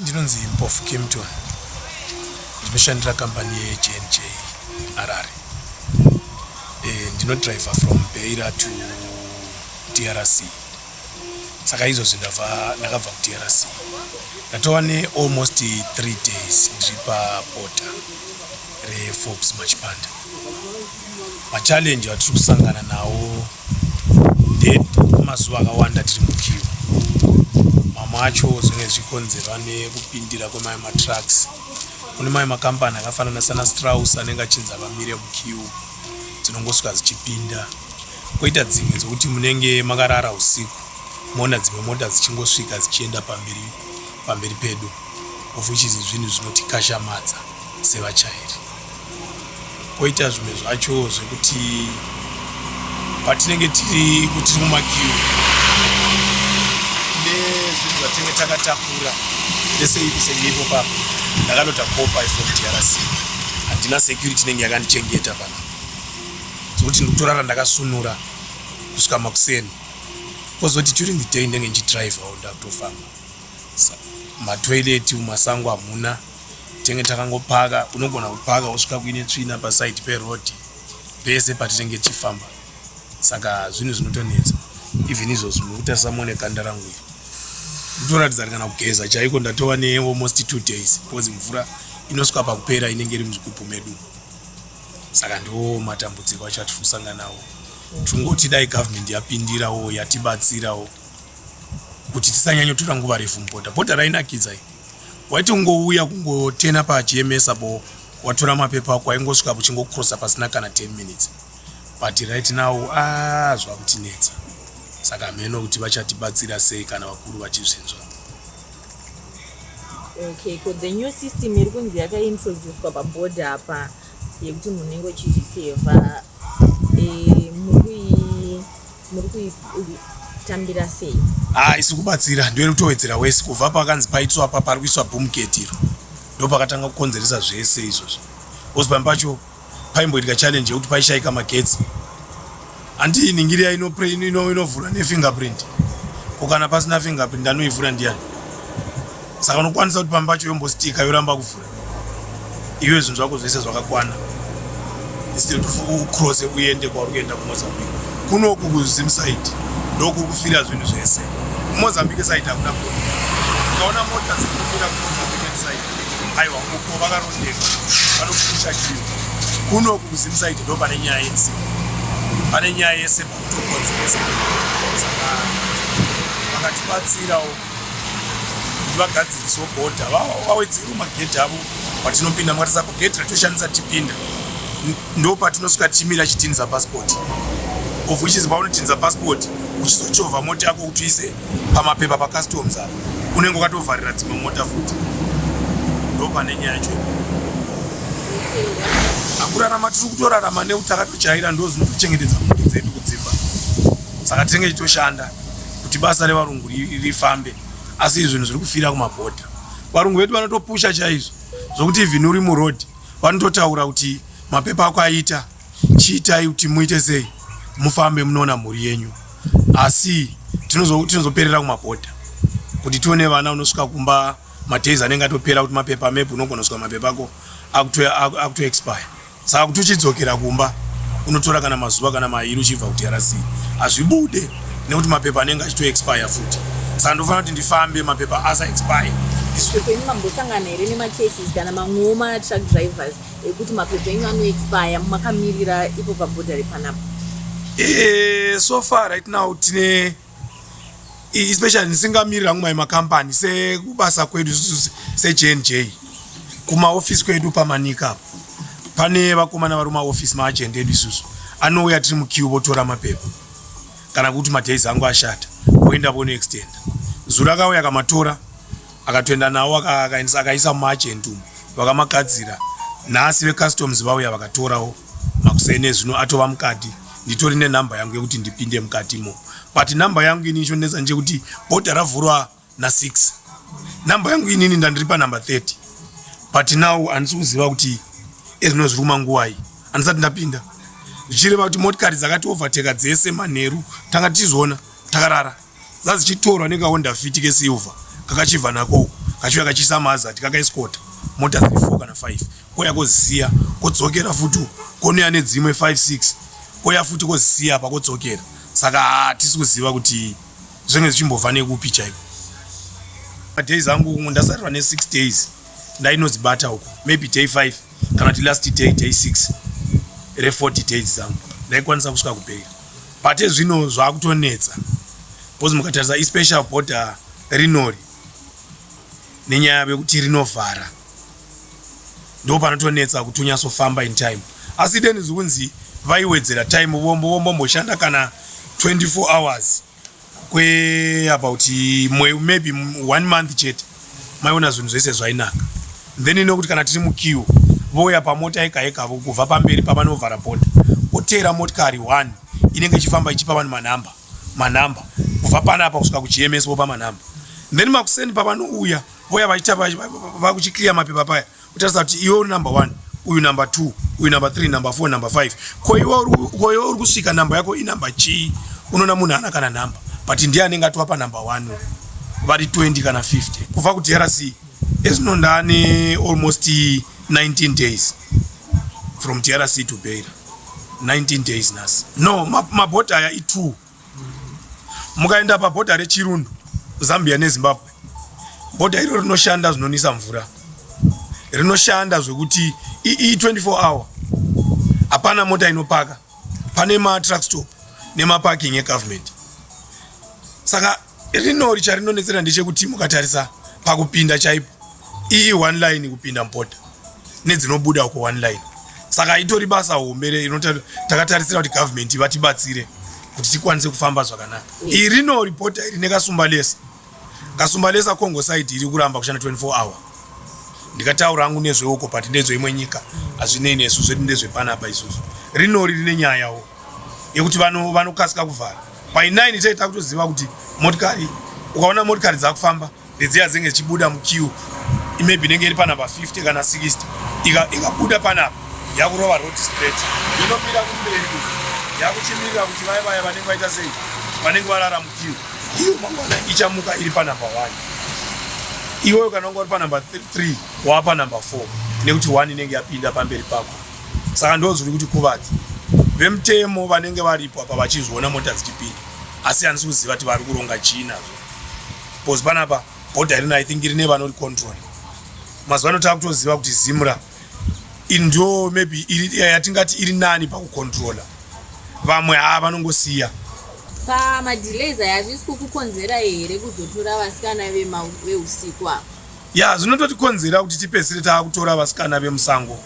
Ndinonzi Mpofu Kempton, ndinoshandira kambani yeJNJ Harare. Ndinodriver from Beira to DRC. Saka izvozvi ndakabva kuDRC, ndatova nealmost 3 days ndiri paborder reForbes Machipanda. Machallenge atiri kusangana nawo ndemazuva akawanda tiri muqueue. Mamwe acho zvinenge zvichikonzerwa nekupindira kwemamwe matrucks. Kune mamwe makambani akafanana sana Strauss anenge achinzi avamire muqueue, dzinongosvika dzichipinda. Kwoita dzimwe dzokuti munenge makarara usiku, moona dzimwe mota dzichingosvika dzichienda pamberi pedu, of which is zvinhu zvinotikashamadza sevachairi. Kwoita zvimwe zvacho zvekuti patinenge tiri kuti mumaqueue nezvinhu zvatinenge takatakura senge ipo papo ndakanoita copper from DRC, handina security inenge yakandichengeta panapa, zvokuti ndikutorara ndakasunura kusvika makuseni. Kwozoti during the day ndenge ndichidhiraivhawo, ndakutofamba. Matoilet mumasango hamuna, tinenge takangopaka. Unogona kupaka wosvika kuine tsvina paside peroad pese patinenge tichifamba. Saka zvinhu zvinotonetsa. Even izvozvi muri kutarisa muone ganda rangu iri kutoratidza kuti kana kugeza chaiko ndatova nealmost 2 days, because mvura inosvika pakupera inenge iri muzvigubhu medu. Saka ndo matambudziko acho atiri kusangana nawo. Tingoti dai government yapindirawo, yatibatsirawo kuti tisanyanyotora nguva refu muborder. Border rainakidza iri, waiti kungouya kungotena paGMS apo, watora mapepa ako, waingosvika uchingocrossa pasina kana 10 minutes. But right now, ah, zvakutinetsa. Saka hameno kuti vachatibatsira sei kana vakuru vachizvinzwa. Okay, ko the new system iri kunzi yakaintroducwa paborder apa yekuti munhu unenge uchizvisevha, muri kuitambira sei? Ah, isi kubatsira, ndoiri kutowedzera wese. Kubva pakanzi paitswa pa pari kuiswa boom gate iro, ndo pakatanga kukonzeresa zvese izvozvo, because pamwe pacho paimboitika challenge yekuti paishayika magetsi. Handii ningiriya inovhura nefingerprint, ko kana pasina fingerprint anoivhura ndiani? Saka unokwanisa kuti pamwe pacho yombostika, yoramba kuvhura, iwe zvinhu zvako zvese zvakakwana, instead ucrosse uende kwauri kuenda kuMozambique. Kunoku kuZim side ndokuri kufira zvinhu zvese. KuMozambique side hakuna problem. Ukaona mota dziri kumozambique side, aiwa, uko vakarondeka, vanopusha queue. Kunoku kuZim side ndo pane nyaya yese, pane nyaya yese pakutokonzeresa. Saka vakatibatsirawo kuti vagadzirisewo border, vawedzerewo magedhi avo patinopinda. Mukatarisa pagedhi ratoshandisa tipinda, ndo patinosvika tichimira chitinza passport, of which is paunotinza passport uchizochovha mota yako kuti uise pamapepa pacustoms apa, unenge wakatovharira dzimwe mota futi. Ndo pane nyaya yacho. Akurarama, tiri kutorarama nekuti takatojaira, ndo zvinotochengetedza mhuri dzedu kudzimba. Saka tinenge tichitoshanda kuti basa revarungu rifambe, asi zvinhu zviri kufira kumabhodha. Varungu vedu vanotopusha chaizvo, zvokuti even uri muroad vanototaura kuti mapepa ako aita, chiitai kuti muite sei, mufambe munoona mhuri yenyu. Asi tinozoperera kumabhodha kuti tione vana. Unosvika kumba madays anenge atopera, kuti mapepa maybe unogona kusvika mapepa ako akutoexpire. Saka kuti uchidzokera kumba unotora kana mazuva kana mairi uchibva kuDRC, hazvibude nekuti mapepa anenge achitoexpire futi. Saka ndofanira kuti ndifambe mapepa asa expire. Kwenyu mambosangana here nemacases kana mamwewo matruck drivers ekuti mapepa enyu anoexpire makamirira ipo pabhodha repanapa? So far right now tine, especially ndisingamirira hangu makambani, sekubasa kwedu isusu seJNJ, kumaofisi kwedu paManika apo pane vakomana vari mumaofisi, maagent edu isusu, anouya tiri muqueue votora mapepa. Kana kuti madays angu ashata, voenda vonoextenda. Zuro akauya akamatora, akatoenda nawo, akaendesa, akaisa mumaagent umu, vakamagadzira. Nhasi vecustoms vauya vakatorawo makuseni ezvino, atova mukati. Nditori nenhamba yangu yekuti ndipinde mukatimo, but nhamba yangu ini ichonetsa ndechekuti bhodha ravhurwa na6, namba yangu inini ndandiri panhamba 30, but now handisi kuziva kuti ezvino zviri kumanguwai, handisati ndapinda, zvichireva kuti motikari dzakati overteka dzese manheru tanga tichizoona takarara dzadzichitorwa nekaHonda Fit kesilver kakachibva nako uko. Kachiuya kachiisa mahazard kakaescota mota 3 4 kana 5, kouya kozisiya, kodzokera futi, konouya nedzimwe 5 6, kouya futi kozisiya apa, kodzokera. Saka hatisi kuziva kuti zvinenge zvichimbobva nekupi chaiko. Madays angu ndasarirwa ne6 days, ndainodzibata uko maybe day 5 kana kuti last day, day 6 re40 days dzangu, ndaikwanisa kusvika kuBeira. But ezvino zvakutonetsa because mukatarisa especially border rinori nenyaya yekuti rinovhara, ndo panotonetsa kuti unyatsofamba in time. Asi then zvikunzi vaiwedzera time, vombomboshanda kana 24 hours kweabout maybe one month chete, maiona zvinhu zvese zvainaka. Then nokuti kana tiri muqueue, vouya pamota ega ega kubva pamberi pavanovhara bhodha, oteera motikari 1 inenge ichifamba ichipa vanhu manhamba, manhamba kubva panapa kusvika kuGMS, vopa manhamba. Then makuseni pavanouya, voya vachiita vakuchiclear mapepa paya, kutarisa kuti iwe uri number 1, uyu number 2, uyu number 3, number 4, number 5. Ko iwe uri kusvika namba yako inamba chii? Unoona munhu haana kana nhamba, but ndiye anenge atova panumber 1, vari 20 kana 50. Kubva kuDRC ezvino ndane almost 19 days from DRC to Beira, 19 days nhasi. No, mabhodha aya i2. Mukaenda pabhodha reChirundu, Zambia neZimbabwe, bhodha iro rinoshanda zvinonisa mvura, rinoshanda zvekuti i24 hour, hapana mota inopaka. Pane matruck stop nemaparking egovernment. Saka rinori charinonetsera ndechekuti mukatarisa pakupinda chaipo, ii one line kupinda mubhodha, nedzinobuda uko one line. Saka itori basa hombe takatarisira kuti government vatibatsire kuti tikwanise kufamba zvakanaka. Iri rinori bhodha iri neKasumbalesa, Kasumbalesa Congo side iri kuramba kushanda 24 hour. Ndikataura hangu nezveuko, but ndezveimwe nyika, hazvinei nesu. Zvedu ndezvepanapa isusu. Rinori rine nyayawo yekuti vanokasika kuvhara by 9. Taita kutoziva kuti motikari, ukaona motikari dzakufamba ndedziya dzinge dzichibuda muqueue, maybe inenge iri panamba 50 kana 60, ikabuda panapa yakurova road straight, inomira kumberi yakuchimirira kuti vaya vaya vanenge vaita sei, vanenge varara muqueue. Iyo mangwana ichamuka iri panamba 1. Iwewe kana unga uri panamba 3, wava panamba 4, nekuti 1 inenge yapinda pamberi pako. Saka ndo zviri kuti kuvadza vemutemo vanenge varipo apa vachizviona mota dzichipinda, asi handisi kuziva kuti vari kuronga chii nazvo, because panapa bhodha rino, I think rine vanoricontrol. Mazuva ano taakutoziva kuti Zimra ndo maybe yatingati iri nani pakucontrola. Vamwe haa, vanongosiya. Pamadelays aya, hazvisi kukukonzera here kuzotora vasikana veusiku ava? Ya, zvinototikonzera kuti tipedzisire taakutora vasikana vemusango,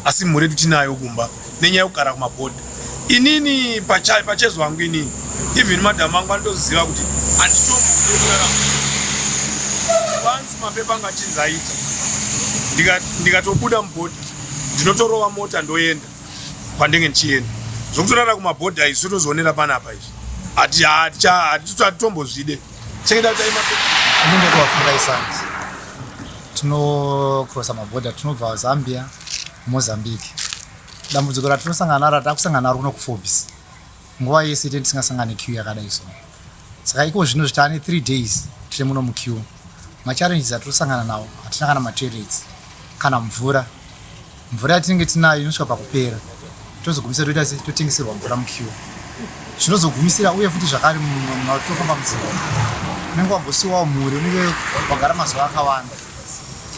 asi mhuri yedu tinayo kumba nenyaya yekugara kumabhodha. Inini pachezo wangu inini, even madhamu angu anotoziva kuti handitombode kurara. Once mapepa anga achinzi aita, ndikatobuda mubhodha, ndinotorova mota ndoenda kwandenge ndichienda. Zvokutorara kumabhodha izvi totozvionera panapa izvi, hatitombozvide. Chengeta kuti Inenge kuvafunga isanzi tinocrossa mabhodha, tinobva Zambia, Mozambique. Dambudziko ratinosangana naro, ratakusangana naro kuno kuForbes, nguva yese tenge tisingasangani queue yakadai so. Saka iko zvino zvitaane 3 days tiri muno muqueue. Machallenges atinosangana nawo, hatina kana matoilets kana mvura. Mvura yatinenge tinayo inosvika pakupera, tozogumisira toita se totengeserwa mvura muqueue, zvinozogumisira. Uye futi zvakare matofamba munzira, unenge wambosiwawo mhuri, unenge wagara mazuva akawanda.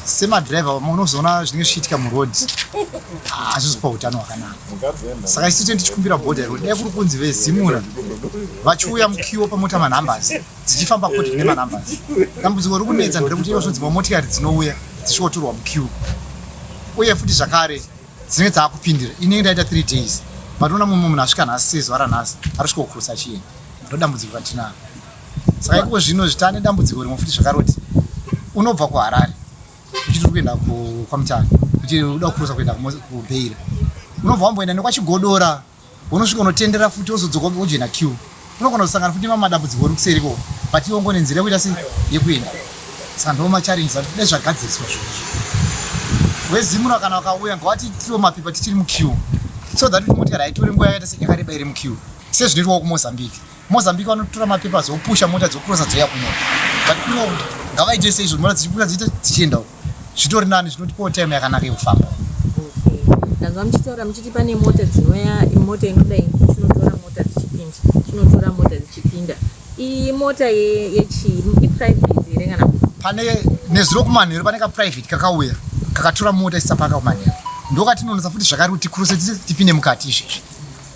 Semadhiraivha, unozoona zvinenge zvichiitika muroad, hazvizopa utano hwakanaka. Saka isu tenge tichikumbira bhodha iro, dai kuri kunzi veZimura vachiuya muqueue pamota, manumbers dzichifamba according nemanumbers. Dambudziko riri kunetsa nderekuti ivo zvinonzi motikari dzinouya dzichiotorwa muqueue, uye futi zvakare dzinenge dzaakupindira. Inenge ndaita 3 days, but unoona mumwe munhu asvika nhasi, sezuva ranhasi arisvika kucrossa achienda. Ndo dambudziko ratinaro. Saka iko zvino zvitaane dambudziko rimwe futi zvakare, kuti unobva kuHarare uchiti uri kuenda kwaMutare, kuti uda kucrossa kuenda kuBeira, unobva wamboenda nekwaChigodora, unosvika unotendera futi, wozodzoka wojoina queue. Unogona kusangana futi nemamadambudziko uri kuseri ikoko, but iwe ngone nzira yekuita sei yekuenda. Saka ndo machallenges ati dai zvagadziriswa zvinhu. VeZimura kana vakauya, ngavatiitirewo mapepa tichiri muqueue, so that kuti motikari haitori nguva yakaita seyakareba iri muqueue, sezvinoitwawo kuMozambique. Mozambique vanotora mapepa, zopusha mota, dzocrossa, dzouya kuno, but kuno Ngavaite seizvo, mota dzichibuda dziite dzichienda uko, zvitori nani, zvinotipawo time yakanaka yekufamba. Okay, ndanzwa muchitaura muchiti pane mota dzinoya, mota inodai chinotora mota dzichipinda, chinotora mota dzichipinda. Iyi mota yechii? Iprivate here kana kuti? Pane nezuro kumanheru pane kaprivate kakauya kakatora mota isapaka kumanheru, ndokatinonotsa futi zvakare kuti tikuruse tipinde mukati izvezvi,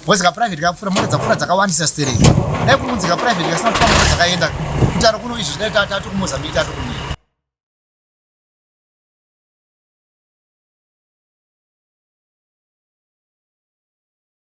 because kaprivate kakapfuura, mota dzapfuura dzakawandisa stereki. Dai kunonzi kaprivate kasina kutora mota dzakaenda kutaura kuno izvi, dai tati kuMozambique tatokumira.